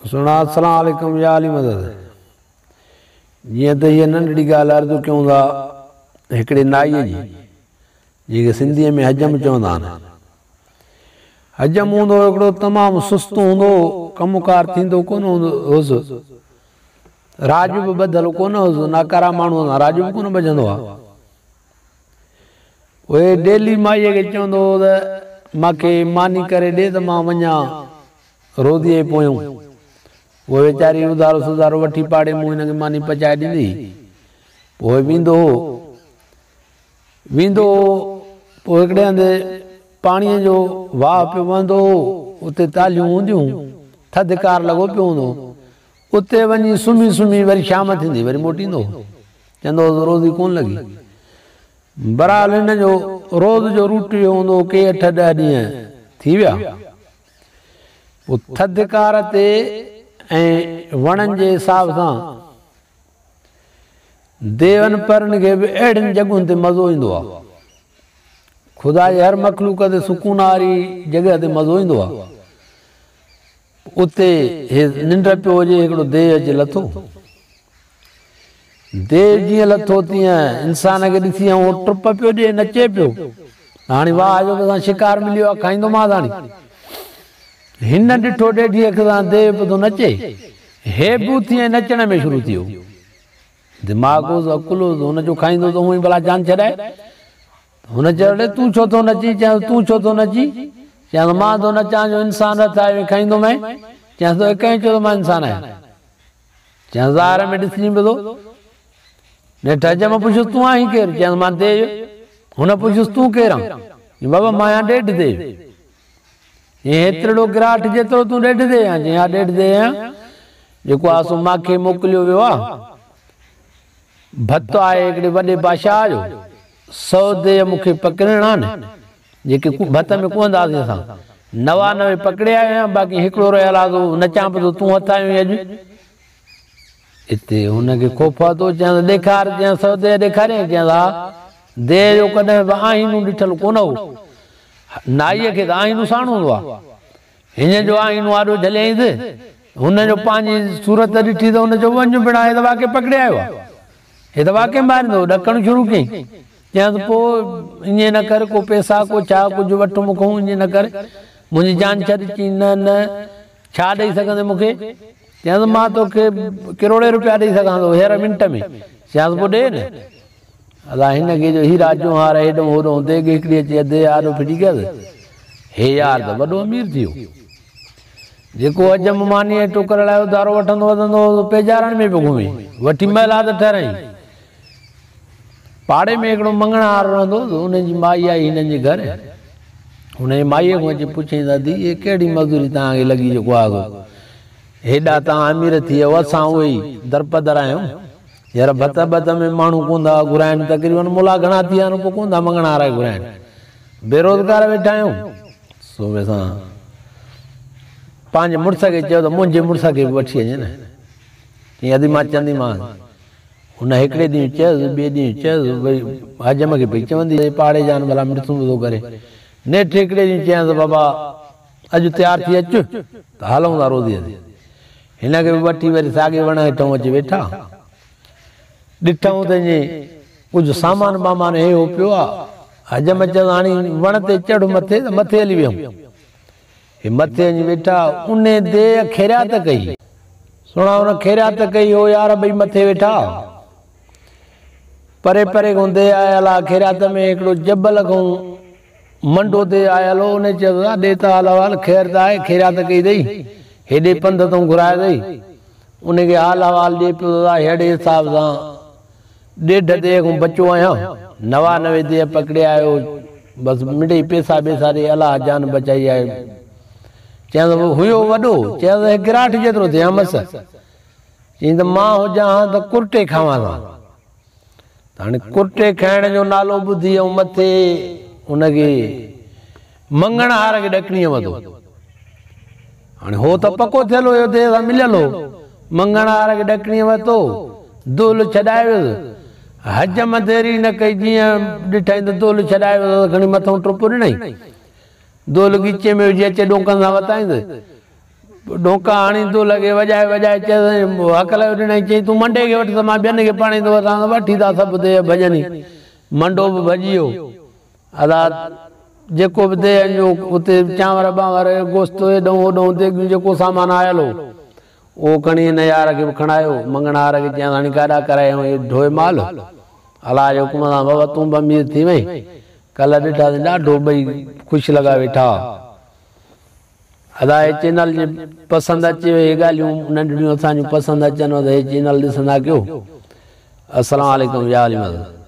سهڻا السلام عليڪم يا علي مدد. جيئن ته هيء ننڍڙي ڳالهه عرض ڪيون ٿا هڪڙي نائيء جي، جنهن کي سنڌيء ۾ حجم چوندا آهن. حجم هوندو هو هڪڙو تمام سست هوندو هو، ڪم ڪار ٿيندو ڪونه هوندو هوس. راڄ به ٻڌل ڪونه هوس، ناڪارا ماڻهوء سان راڄ به ڪونه ٻڌجندو آهي. پوء ڊيلي مائيء کي چوندو هو ته مان کي ماني ڪري ڏي ته مان وڃان روزيء جي پويون. پوء ويچاري اڌارو سڌارو وٺي پاڙي مون هن کي ماني پچائي ڏيندي هئي. پوء ويندو هو. ويندو هو. پوء هڪڙي هنڌ پاڻيء جو واهه پيو وهندو هو. اتي تاليون هونديون هيون. ٿڌڪار لڳو پيو هوندو هو. اتي وڃي سمهي سمهي وري شام ٿيندي وري موٽيندو هو. چوندو هو ته روزي ڪونه لڳي. بهرحال هن جو روز جو روٽ اهو هوندو هو ڪي اٺ ڏهه ڏينهن ٿي ويا. پوء ٿڌڪار تي ۽ وڻن جي حساب سان ديون پرين کي به اهڙين جڳهن تي مزو ايندو آهي. خدا جي هر مخلوق تي سڪون واري جڳهه تي مزو ايندو آهي. اتي هي ننڊ پيو هجي، هڪڙو ديو اچي لٿو. ديو جيئن لٿو تيئن انسان کي ڏسي ۽ هو ٽپ پيو ڏئي، نچي پيو. هاڻي واهه جو اسان شڪار مليو آهي، کائيندومانس هاڻي. هن ڏٺو ڏيڍي اک سان ديو پيو ٿو نچي. هي به اٿي ۽ نچڻ ۾ شروع ٿي ويو. دماغ هوس، عقل هوس، هن جو کائيندو ته هونئن ئي ڀلا جان ڇڏائي. هن چيو، اڙي تون ڇو ٿو نچين؟ چيائينس، تون ڇو ٿو نچين؟ چيائينس، مان ٿو نچان جو انسان هٿ آيو ۽ کائيندومانء. چيائينس، توکي ڪنهن چيو ته مان انسان آهيان؟ چيائينس، ظاهر ۾ ڏسجين به ٿو. نيٺ حجم پڇيس، تون آهين ڪير؟ چيائينس، مان ديو. هن پڇيس، تون ڪير آن؟ چيائين، بابا مان آهيان ڏيڍ ديو. چيائين، هيترڙو گراٺ جيترو تون ڏيڍ ديو آهين؟ چيائين، ها ڏيڍ ديو آهيان. جيڪو آهي سو مان کي موڪليو ويو آهي. ڀت آهي هڪڙي وڏي بادشاهه جو. سو ديو مون کي پڪڙڻا آهن، جيڪي ڀت ۾ ڪهنداسين اسان. 99 پڪڙي آيو آهيان، باقي هڪڙو رهيل آهي سو نچان پيو ٿو، تون هٿ آيو آهين اڄ. اتي هن کي خوف آتو، چيائينس ڏيکار، چيائينس سو ديهه ڏيکاريائين، چيائينس ها، ديهه جو ڪڏهن به آئينو ڏٺل ڪونه هو. نائيء کي ته آئينو ساڻ هوندو آهي. هن جو آئينو آڏو جهليائينس، هن جو پنهنجي صورت ڏٺي ته هن چيو وڃ ڀيڻا هي ته واقعي پڪڙي آيو آهي. هي ته واقعي ماريندو. ڏڪڻ شروع ڪيائين. چيائينس پوء ائين نه ڪر، ڪو پئسا ڪو ڇا ڪجهه وٺ مون کان، ائين نه ڪر، منهنجي جان ڇڏ. چيائين نه نه، ڇا ڏئي سگهندين مون کي؟ چيائينس مان توکي ڪروڙين روپيا ڏئي سگهان ٿو هينئر منٽ ۾. چيائينس پوء ڏي نه. ادا هن کي جو هيرا جوهر هيڏهون هوڏهون ديڳ هڪڙي اچي اڌ آڏو ڦٽي ڪيس. هي يار ته وڏو امير ٿي ويو. جيڪو حجم ماني ۽ ٽڪر لاء اڌارو وٺندو وڌندو هو سو پيجارن ۾ پيو گهمي. وٺي محلات ٺهرائين. پاڙي ۾ هڪڙو مڱڻهار رهندو هو، ان جي مائي آئي هنن جي گهر. هن جي مائيء کان اچي پڇيائين ته ادي هيء ڪهڙي مزوري توهان کي لڳي جو آ سو هيڏا توهان امير ٿي ويو اسان اهي ئي درپدر آهيون. يار ڀت ٻت ۾ ماڻهو ڪونه ٿا گهرائن تقريبن ملا گهڻا ٿي ويا آهن پوء ڪونه ٿا مڱڻهار گهرائن بيروزگار ويٺا آهيون سو اسان پنهنجي مڙس کي چيو ته منهنجي مڙس کي به وٺي اچ نه چيائين ادي مان چونديمانس هن هڪڙي ڏينهن چيس ٻئي ڏينهن چيس ڀئي حجم کي پئي چوندي پاڙي جان ڀلا مڙسون به ٿو ڪري نيٺ هڪڙي ڏينهن چيائينس بابا اڄ تيار ٿي اچ ته هلون ٿا روزيء تي. هن کي به وٺي وري ساڳئي وڻ هيٺئون اچي ويٺا. ڏٺائون ته ائين ڪجهه سامان بامان هي هو پيو آ. حجم چيس هاڻي وڻ تي چڙهه مٿي ته مٿي هلي ويهون. هي مٿي وڃي ويٺا. انهي ديهه خيرات ڪئي. سهڻا هن خيرات ڪئي هو يار ٻئي مٿي ويٺا. پري پري کان ديهه آيل آ خيرات ۾ هڪڙو جبل کان منڊو تي آيل هو، انهيء چيس، ادا ڏي ته حال احوال، خير ته آهي، خيرات ڪئي اٿئي، هيڏي پنڌ تون گهرايو اٿئي. ان کي حال احوال ڏي پيو ته ادا ههڙي حساب سان ڏيڍ ديهه کان بچو آهيان، 99 ديهه پڪڙي آيو، بس مڙئي پئسا ٻيسا ڏي الله جان بچائي آهي. چيائينس هيو وڏو، چيائينس هي گراٺ جيترو ٿئي مس. چيائين ته مان هجان ها ته ڪرٽي کاوانس ها. ته هاڻي ڪرٽي کائڻ جو نالو ٻڌي ۽ مٿي ان کي مڱڻهار کي ڏڪڻيء وڌو. هاڻي هو ته پڪو ٿيل هيو، ديهه سان مليل هو. مڱڻهار کي ڏڪڻيء وتو، دهل ڇڏائي ويس. حجم دير ئي نه ڪئي، جيئن ڏٺائين ته دهل ڇڏائي ويس ته کڻي مٿئون ٽپ ڏنائين. دهل ڳچيء ۾ وجهي اچي ڏونڪن سان وتائينس. ڏونڪا هڻي ٿو لڳي وڄائي وڄائي چيس هڪل ڏنائين چيائين تون منڊي کي وٺ ته مان ٻين کي پاڻي ٿو وٺان ته وٺي ٿا سڀ ديهه ڀڄن منڊو به ڀڄي ويو ادا جيڪو به ديهه جو اتي چانور ٻانور گوشت هيڏئون هوڏئون ديڳيون جيڪو سامان آيل هو اهو کڻي هن يار کي به کڻايو مڱڻهار کي چيائين هاڻي ڪاڏا ڪرايائون هي ڍوئي مال الله جي حڪم سان بابا تون به امير ٿي وئين ڪلهه ڏٺاسين ڏاڍو ٻئي خوش لڳا ويٺا هئا. ادا هي چينل جي پسند اچيو هي ڳالهيون ننڍڙيون اسان جون پسند اچنو ته هي چينل ڏسندا ڪيو السلام عليڪم يا علي مدد.